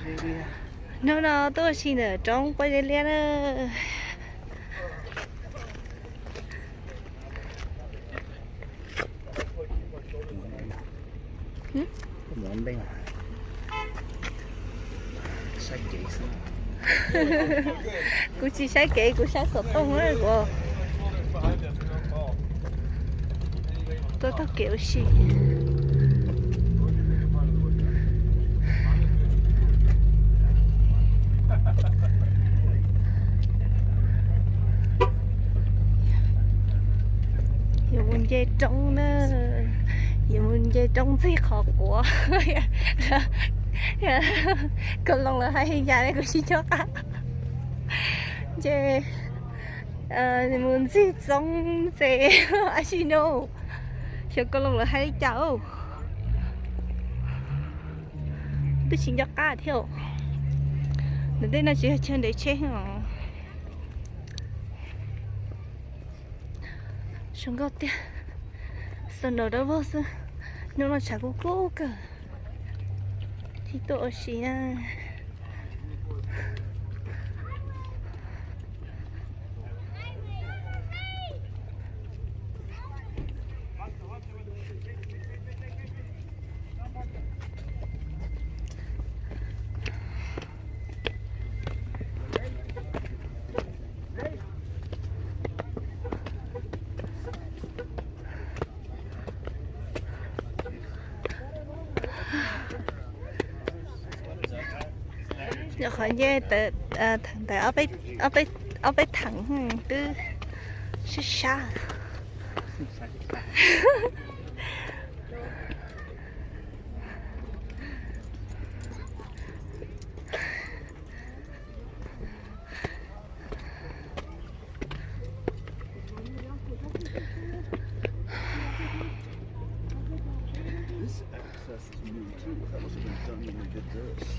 Hnub no tuaj ua si ntawm roob pob zeb liab na. Kuv tsis saib kev, kuv saib xov tooj na kuv. Tuaj taug kev ua si. Yuav mus nce roob na, yuav mus nce roob ntxig qhov quav. Koj loo lawv hais li cas ne kuv tsis nco qab. Nce, mus ntxig txoob ntse ab si no. Xyov koj loo lawv hais li cas. Twb tsis nco qab thiab. Ntawm tej no tsis yog chaw ntev tsheb os. Zoo nkauj tiag. Snow dawb vog xwb. Hnub no tshav kub kub kawg. Thiaj tuaj ua si na. Nyuam qhuav nce ntawm ob peb theem twb sab sab. This access is new too. That must have been done when they did this.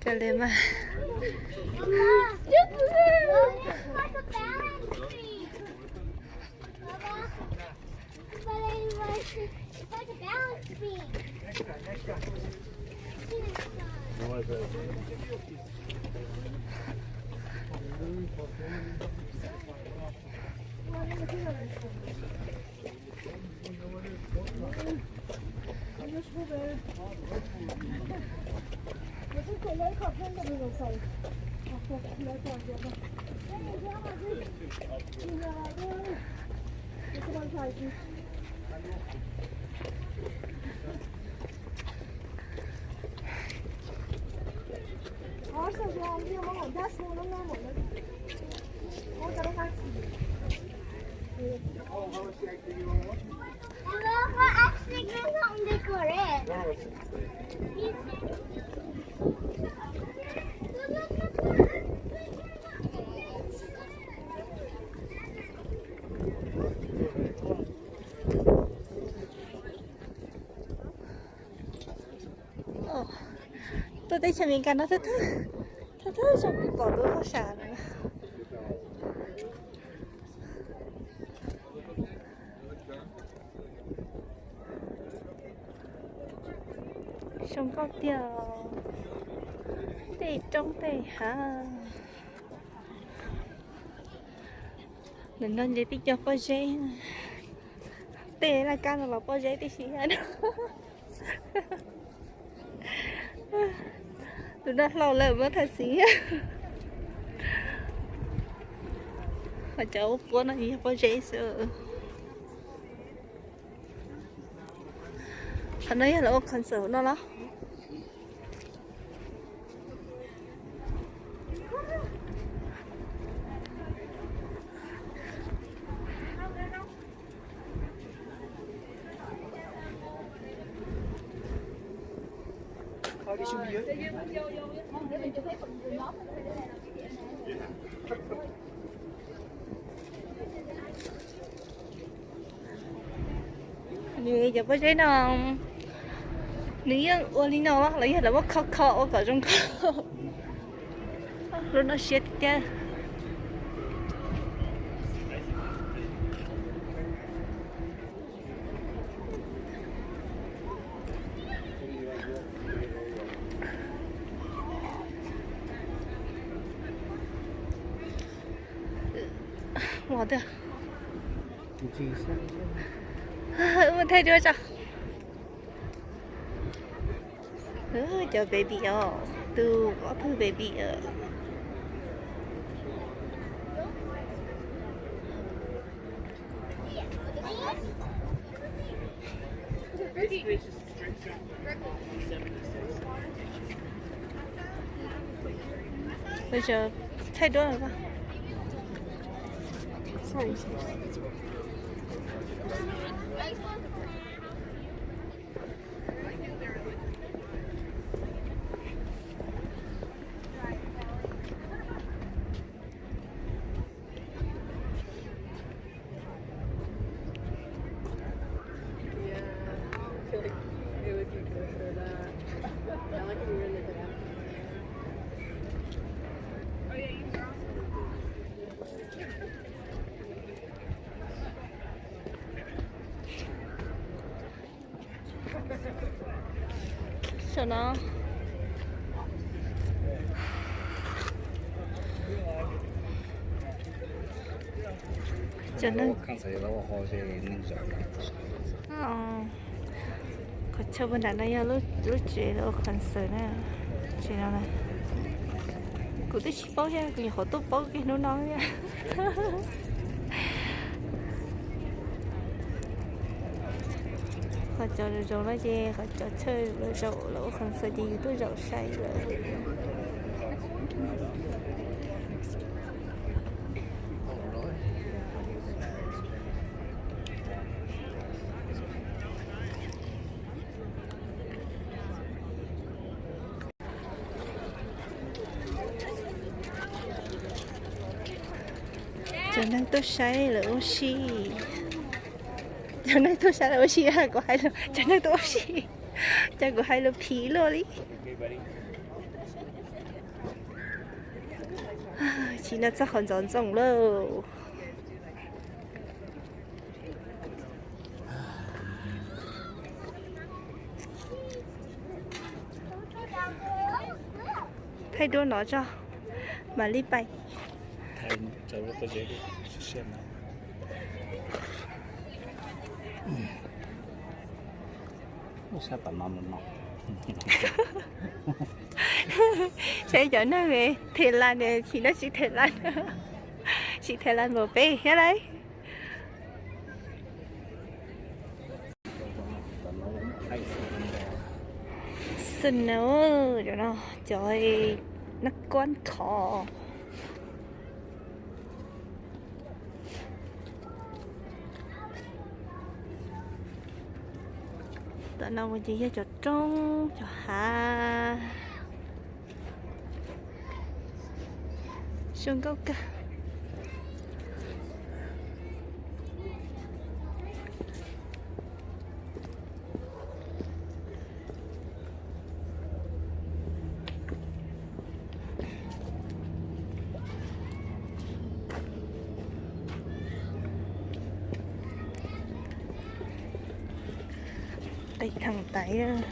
Kawg li mas. Tuaj teb chaws Amelikas no thawj thawj zoo kuv pom tus toj sam no. Zoo nkauj tiag, tej roob tej hav. Ntawm no nce tib co pob zeb, tej laj kab no los pob zeb tib si no. Tus no hlau lawm muab thaj xis. Ho cov ua puab no yog pob zeb xwb. Qhov no yog lawv ua concert no los? Nws cov pob zeb no, Nws yeej ua li no los yog lawv muab kho kho ua kom zoo nkauj. Lub no siab tiag tiag. Ua tiag. Ua thaij duab tso. Cov baby os, tus ob pawg baby os. Ua thaij duab. Saum no. Cov neeg, qhov chaw puag nram no yog lub tsev lawv ua concert na. Tsev no na. Kuv twb tsis paub thiab, kuv nyuam qhuav tuaj paub kiag hnub no thiab. Qhov cov zoo zoo no ces qhov cov chaw lawv zaum lawv ua concert ces yus tuaj zaum saib lawm. Cov neeg tuaj saib lawv ua si. Cov neeg tuaj saib lawv ua si, kuv hais, cov neeg tuaj ua si. Cas kuv hais lus phim luaj li. Tsis no txog qhov ntxoov ntxoo lauj. Thaij duab no tso, mam li pais. Saib cov neeg them las, tsis no tsis them las, tsis them las npaum peb thiab lauj. Snow, cov no, cov nab kuab khov. Tom no ces yog cov roob cov hav. Zoo nkauj kawg. Qis thaj taiv.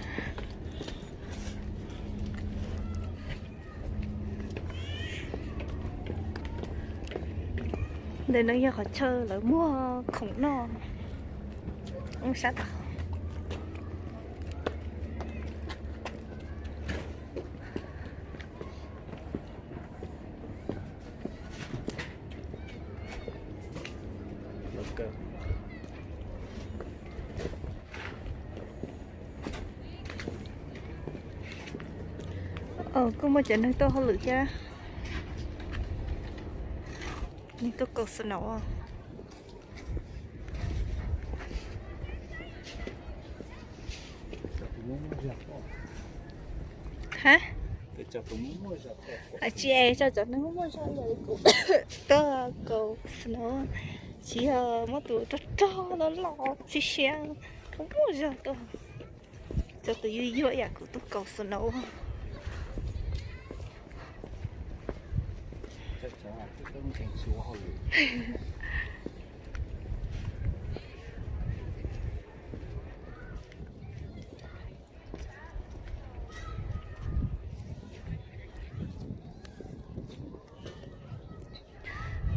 Ntawm no yog qhov chaw lawv muag khoom noj. Sab tom. Kuj muaj cov neeg tuaj hauj lwm thiab. Neeg tuaj kaus snow. Hab, tsis tso cov neeg muaj zog li kuv tuaj kaus snow, tsis yog muab tus rog rog loj loj tib si, muaj zog tuaj. Cov tus yuag yuag ib yam kuv tuaj kaus snow.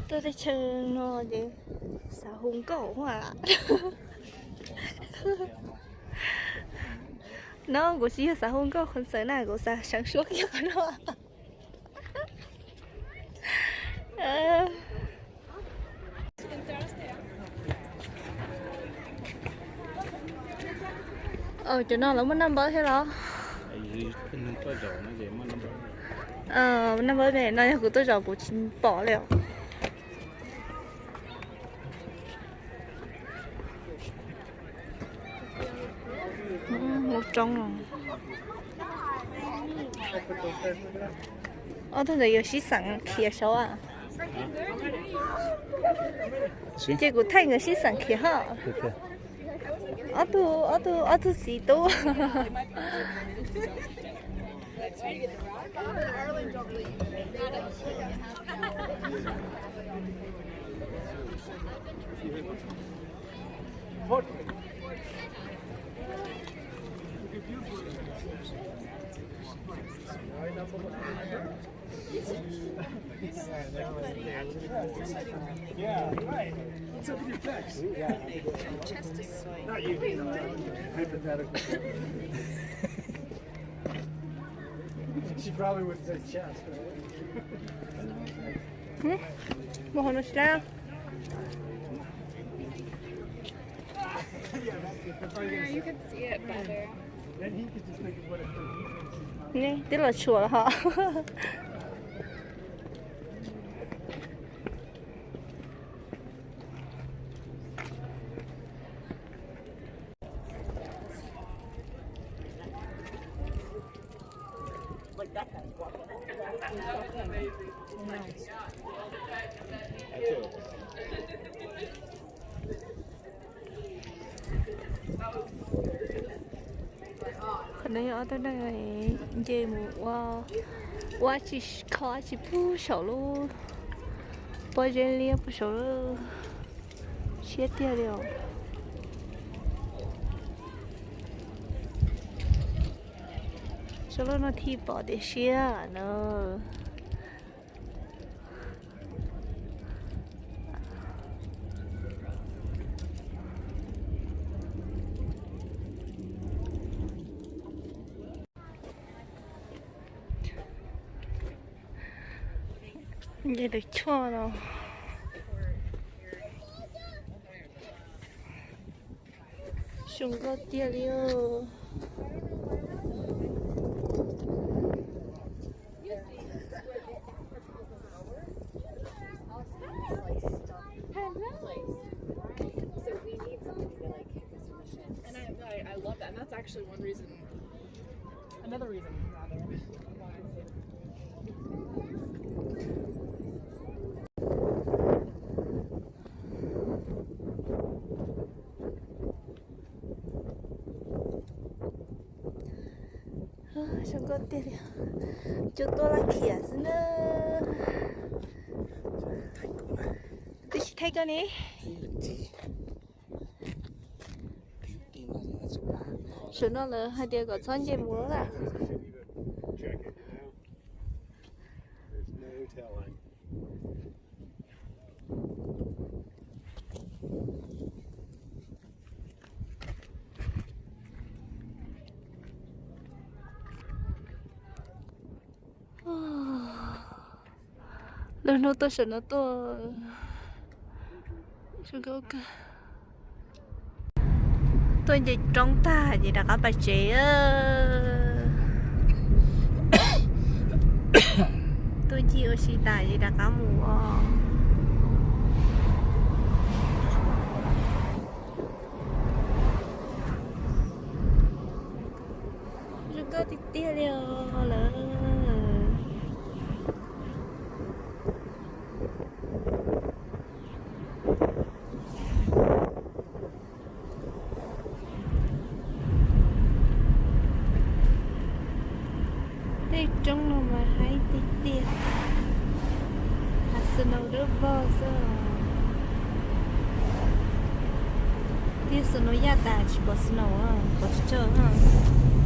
Tuaj teb chaws no ces xav hu nkauj. No kuv tsis yog xav hu nkauj concert na, kuv xav seev suab kiag qhov no. Cov no lawv muaj naj npawb thiab los? Naj npawb me no yog kuv tuaj zaum kuv tsis pom li os. Lub roob no. Ob tug ntawd yuav sib xeem khiav saud a. Ces kuv thaij nkawd sib xeem khiav hos. Ob tug, ob tug, ob tug txiv tub. Yeah, right. What's up with your pecs? Not you, you know, hypothetical. She probably wouldn't say chest, right? Mus hauv no tsis tau. Yeah, you can see it better. Then he could just think of what it is. Twb los tshuam los hos. Qhov no yog ob tug neeg nce mus ua, ua tsis kho tsis pub saum lub pob zeb liab puag saud. Siab tiag li os. Tso lub no thiaj pom tias siab na. Nce lawv choj no. Zoo nkauj tiag li os. And I, I, I love that. And that's actually one reason, another reason, rather, why I say Zoo nkauj tiag li. Cua tuaj laj khiam xwb na. Twb tsis thaij koj ne. Saum no lawv hais tias kom txhob nce mus lawm. Lub hnub tuaj saum no tuaj, tuaj nce roob tag ces rov qab pais tsev. Tuaj ncig ua si tas ces rov qab mus os. Zoo nkauj tiag tiag li os lawm. Tej roob no mas haib tiag tiag. Hav snow dawb vog xwb. Tiaj snow yaj tas tsis pom snow, pom tsis tshua.